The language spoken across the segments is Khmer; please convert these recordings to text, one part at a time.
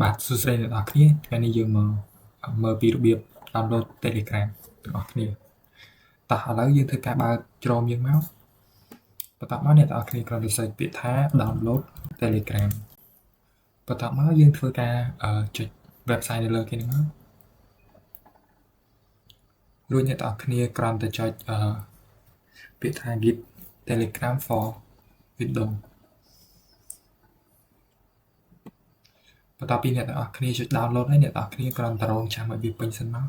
បាទសួស្តីអ្នកនរគ្នាថ្ងៃនេះយើងមកមើលពីរបៀប download Telegram ទាំងអស់គ្នាតោះឥឡូវយើងធ្វើការបើក Chrome យើងមកបន្ទាប់មកអ្នកទាំងអស់គ្នាគ្រាន់តែ search ពាក្យថា download Telegram បន្ទាប់មកយើងធ្វើការចុច website នៅលើគេនេះមករួចអ្នកទាំងអស់គ្នាគ្រាន់តែចុចពាក្យថា Get Telegram for Windows បន្ទាប់ពីអ្នកទាំងអស់គ្នាចុច download ហើយអ្នកទាំងអស់គ្នាគ្រាន់តែរងចាំឲ្យវាពេញសិនមក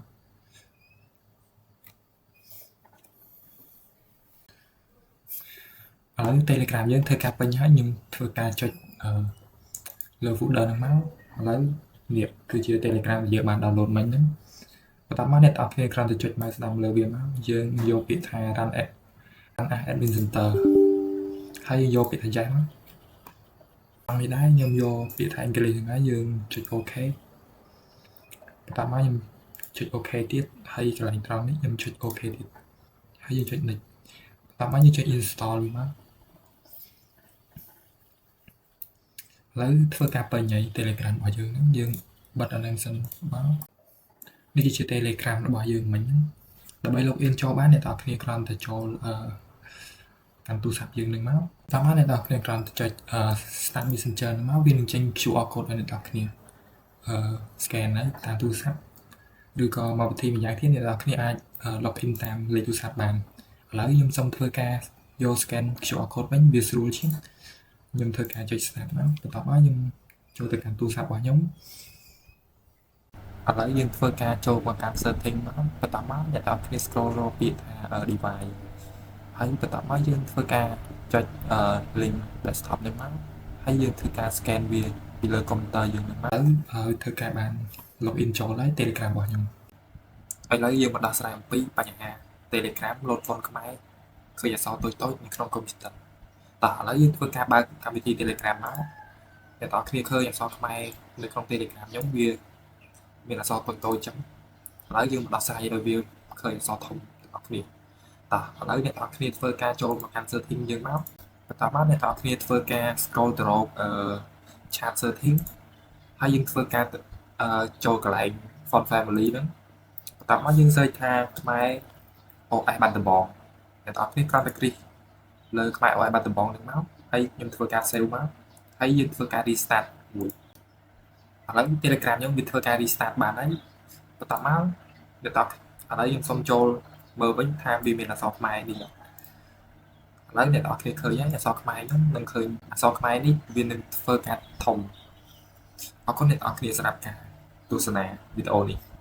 ឥឡូវ Telegram យើងធ្វើការពេញហើយខ្ញុំធ្វើការចុចលើ folder ហ្នឹងមកឥឡូវនេះគឺជា Telegram ដែលយើងបាន download មិញហ្នឹងបន្ទាប់មកអ្នកទាំងអស់គ្នាគ្រាន់តែចុច mouse ស្ដាំលើវាមកយើងយកពាក្យថា run app run as admin center ហើយយើងយកពាក្យថា yes មកអង្គនេះដែរខ្ញុំយកពាក្យថា English ហ្នឹងហើយយើងចុច OK បន្ទាប់មកខ្ញុំចុច OK ទៀតហើយកន្លែងត្រង់នេះខ្ញុំចុច OK ទៀតហើយយើងចុច next បន្ទាប់មកយើងចុច install វាមកឥឡូវធ្វើការពេញហើយ Telegram របស់យើងហ្នឹងយើងបិទអាហ្នឹងសិនមកនេះគឺជា Telegram របស់យើងមិញហ្នឹងដើម្បី login ចូលបានអ្នកទាំងអស់គ្នាគ្រាន់តែចូលកាន់ទូរស័ព្ទយើងនឹងមកតាមមកអ្នកទាំងអស់គ្នាគ្រាន់តែចុច Start Messenger ហ្នឹងមកវានឹងចេញ QR code ឲ្យអ្នកទាំងអស់គ្នាscan ហើយតាមទូរស័ព្ទឬក៏មកវិធីម្យ៉ាងទៀតអ្នកទាំងអស់គ្នាអាច login តាមលេខទូរស័ព្ទបានឥឡូវខ្ញុំសូមធ្វើការយក scan QR code វិញវាស្រួលជាងខ្ញុំធ្វើការចុច start មកបន្ទាប់មកខ្ញុំចូលទៅកាន់ទូរស័ព្ទរបស់ខ្ញុំឥឡូវយើងធ្វើការចូលមកកាន់ setting មកបន្ទាប់មកអ្នកទាំងអស់គ្នា scroll រកពាក្យថា device ហើយបន្ទាប់មកយើងធ្វើការចុច link desktop នេះមកហើយយើងធ្វើការ scan វាពីលើ computer យើងនឹងមកហើយធ្វើការបាន login ចូលហើយ Telegram របស់ខ្ញុំឥឡូវយើងមកដោះស្រាយអំពីបញ្ហា Telegram load font ខ្មែរឃើញអក្សរតូចៗនៅក្នុង computer តោះឥឡូវយើងធ្វើការបើកកម្មវិធី Telegram មកអ្នកទាំងអស់គ្នាឃើញអក្សរខ្មែរនៅក្នុង Telegram ខ្ញុំវាមានអក្សរតូចៗចឹងឥឡូវយើងមកដោះស្រាយឲ្យវាឃើញអក្សរធំទាំងអស់គ្នាតោះឥឡូវអ្នកទាំងអស់គ្នាធ្វើការចូលមកកាន់ setting យើងមកបន្ទាប់មកអ្នកទាំងអស់គ្នាធ្វើការ scroll ទៅរក chat setting ហើយយើងធ្វើការចូលកន្លែង font family ហ្នឹងបន្ទាប់មកយើង search ថាខ្មែរ OS បាត់ដំបងអ្នកទាំងអស់គ្នាគ្រាន់តែ click លើខ្មែរ OS បាត់ដំបងហ្នឹងមកហើយខ្ញុំធ្វើការ save មកហើយយើងធ្វើការ restart មួយឥឡូវ Telegram ខ្ញុំវាធ្វើការ restart បានហើយបន្ទាប់មកអ្នកទាំងឥឡូវខ្ញុំសូមចូលមើលវិញថាវាមានអក្សរខ្មែរនេះឥឡូវអ្នកទាំងអស់គ្នាឃើញហើយអក្សរខ្មែរហ្នឹងនឹងឃើញអក្សរខ្មែរនេះវានឹងធ្វើការធំអរគុណអ្នកទាំងអស់គ្នាសម្រាប់ការទស្សនាវីដេអូនេះ។